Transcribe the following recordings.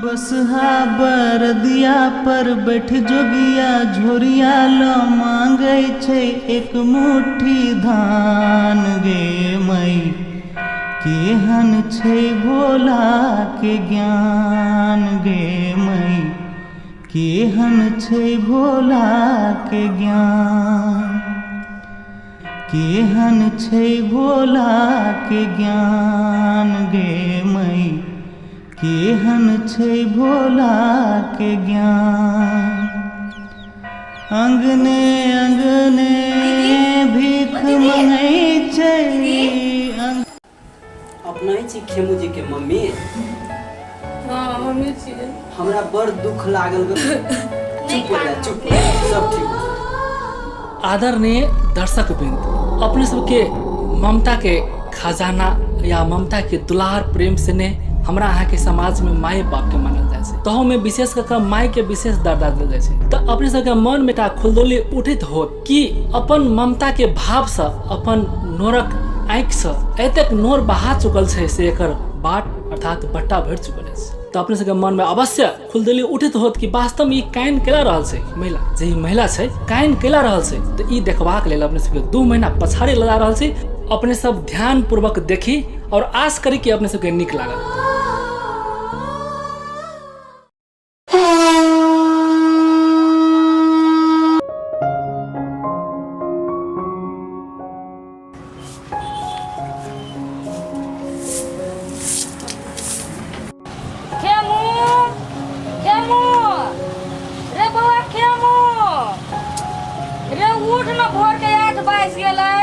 बसहा बरदिया पर बैठ जोगिया झोरिया ल मांगै छै एक मुट्ठी धान गे मई, केहन छै भोला के ज्ञान गे मई, केहन छै भोला के ज्ञान, केहन छै भोला के ज्ञान गे मई, केहन छै भोला के ज्ञान। अंगने अंगने भीख मंगै छै। अपना ही छी खेमू जी के मम्मी? हाँ, मम्मी छियै। हमरा बड़ दुख लागल। चुप हो जा, चुप हो जा, सब ठीक हो। आदरणीय दर्शक वृंद, अपने सबके ममता के खजाना या ममता के दुलार प्रेम से ने हमरा अहाँ के समाज में माय बाप के मानल जाय छै, तहु में विशेष कऽ के माय के विशेष दर्जा देल जाय छै। तऽ अपने सबके मन में एकटा खुलदुली उठित होत कि अपन ममता के भाव से अपन नोरक आँखि से एतेक नोर बहा चुकल छै से एकर बाट अर्थात बट्टा भरि चुकल अछि। तऽ अपने सबके मन में अवश्य खुलदुली उठित होत कि वास्तव में ई काइन केला रहल छै महिला, जे ई महिला छै काइन केला रहल छै। तऽ ई देखबाक लेल अपने सबके 2 महीना पछाड़ी लगा रहल छी। अपने सब ध्यान पूर्वक देखी और आस करी कि अपने सबके नीक लागल। खेमू, खेमू रे, बौआ खेमू रे, उठ न, भोर के 8 बाजि गेलै।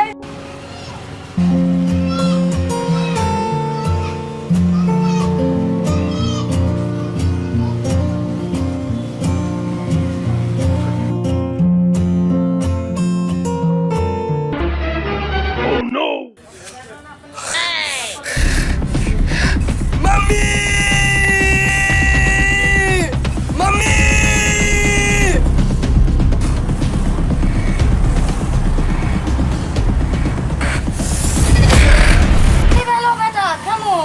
मम्मी, मम्मी, की भेलो बेटा खेमू?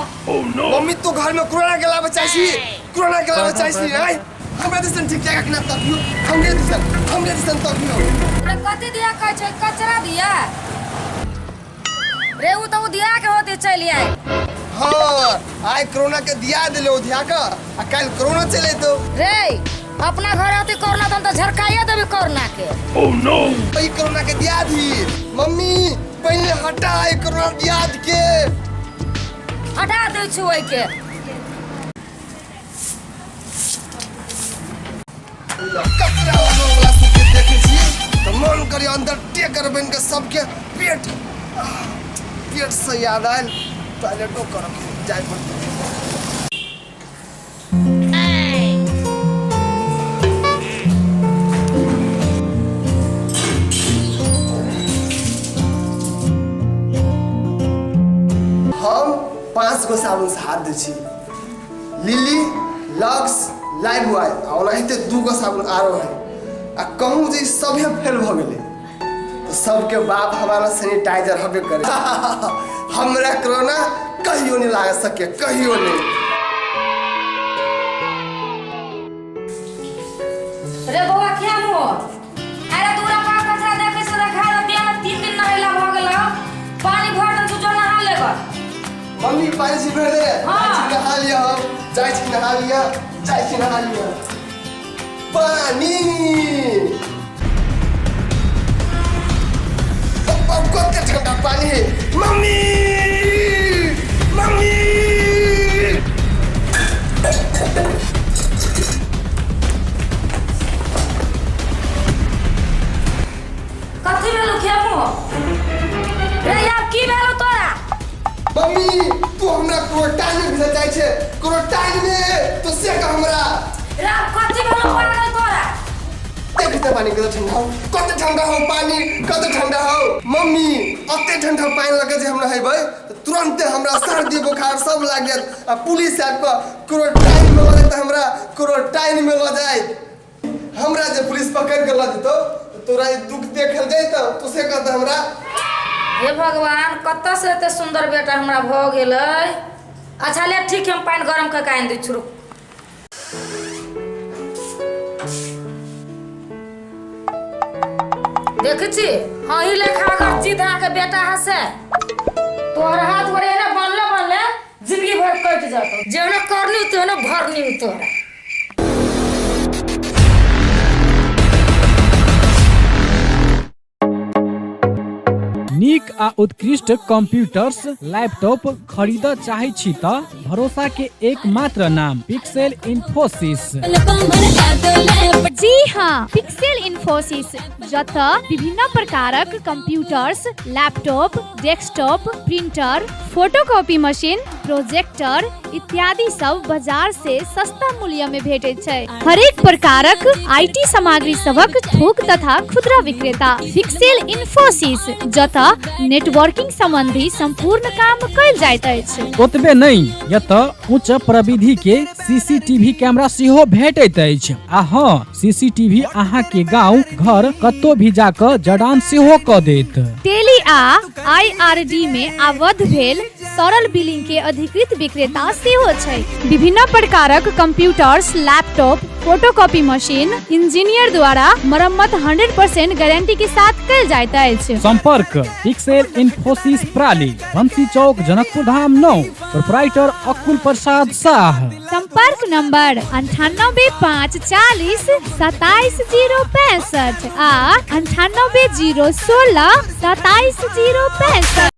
मम्मी, तू घर में कोरोना के लाबे चाहे छी, कोरोना के लाबे चाहे छी। आइ हमरा दिसन ठीक जगह के ना तकियो, हमरे दिसन, हमरे दिसन तकियो। रे, कथी दिया कहै छै? कचरा दिया रे? उ तऽ उ दिया के होती चलि आइ। हाँ, आइ कोरोना के दिया देले ओ धिया के आ काल्हि कोरोना चलि अयतौ। रे, अपना घर होती कोरोना तऽ हम तऽ झरकाइए देबी कोरोना के। ई कोरोना के दिया दी मम्मी, पहिले हटा ई कोरोना दिया के। हटा दै छी ओहिके। कचरा वाला सबके देखै छी तऽ मन करी अंदर टेकर बनि कऽ सबके पेट पेट से याद आयल, टॉयलेटो करऽ जाय पड़तै। हम 5 गो साबुन से हाथ दै छी, लिली, लक्स, लाइफ बॉय आ ओनाहिते 2 गो साबुन आरो है। आ कहूँ जे ई सभे फेल भऽ गेलै तऽ सबके बाप हमारा सैनिटाइजर हबे करे, हमरा कोरोना कहियो नहीं लाग सके, कहियो नहीं। रे बौआ खेमू, अरे दूरा पर कचरा देखै से देखा रे, देह में 3 दिन नहेला भऽ गेल, पानी भर दे, तू जो नहा लेबऽ। मम्मी, पानी छी भर दे। हाँ। जाइ छी नहा लिअ, हम जाइ छी नहा लिअ, जाइ छी नहा लिअ। पानी अब कते ठंडा पानी है। मम्मी, मम्मी, कथी भेलौ खेमू रे? आब की भेलौ तोरा? मम्मी, तू हमरा क्वारंटाइन में भेजल जाइ छै, क्वारंटाइन में तो से का हमरा। रे, आब कथी भेलौ पागल तोरा? देख त पानी कते ठंडा हो, कते ठंडा हो पानी, कते ठंडा हो। मम्मी, अते ठंडा पानी लगे जे हम नहेबै तऽ तुरंते हमरा सर्दी बुखार सब लागि जायत आ पुलिस आबि कऽ क्वारंटाइन में लऽ जायत, हमरा क्वारंटाइन में लऽ जायत। हमरा जे पुलिस पकड़ के लऽ जेतौ तऽ तोरा ई दुख देखल जैतौ, तू से कहत हमरा। हे भगवान, कतऽ से एते सुन्दर बेटा हमरा भऽ गेलै। अच्छा ले, ठीक है, हम पानि गरम कऽ के आनि दै छी, रुक। देखै छी अहीं लेखा अगर जीत अहाँके बेटा है से तोहर हाथ गोड़ एना बनले बनले जिंदगी भर कटि जेतौ। जेहने करनी तेहने भरनी तोहरा। नीक आ उत्कृष्ट कंप्यूटर्स लैपटॉप खरीदऽ चाहै छी तऽ भरोसा के एकमात्र नाम पिक्सेल इन्फोसिस। जी हाँ, पिक्सेल इन्फोसिस, जतऽ विभिन्न प्रकारक computers, laptop, desktop, printer, photocopy machine, projector इत्यादि सब बाजार से सस्ता मूल्य में भेटैत छै। हरेक प्रकारक IT सामग्री सभक थोक तथा खुदरा विक्रेता पिक्सेल इन्फोसिस, जतऽ नेटवर्किंग संबंधी संपूर्ण काम कयल जाइत अछि। ओतबे नहि, एतऽ उच्च प्रविधि के सीसीटीवी कैमरा सेहो भेटैत अछि। आ हँ, सीसीटीवी अहाँ के गांव घर कतौ भी जाकऽ जड़ान सेहो कऽ देत। टेली आ आईआरडी में आबद्ध भेल सरल बिलिंग के अधिकृत विक्रेता सेहो छै। विभिन्न प्रकारक computers, laptop, photocopy machine engineer द्वारा मरम्मत 100% गारंटी के साथ कयल जाइत अछि। संपर्क पिक्सेल इन्फोसिस प्राली, बंसी चौक, जनकपुर धाम 9, प्रोपराइटर अकुल प्रसाद शाह। संपर्क नंबर 98 5 40 27 0 65 आ 98 0 16 27 0 65।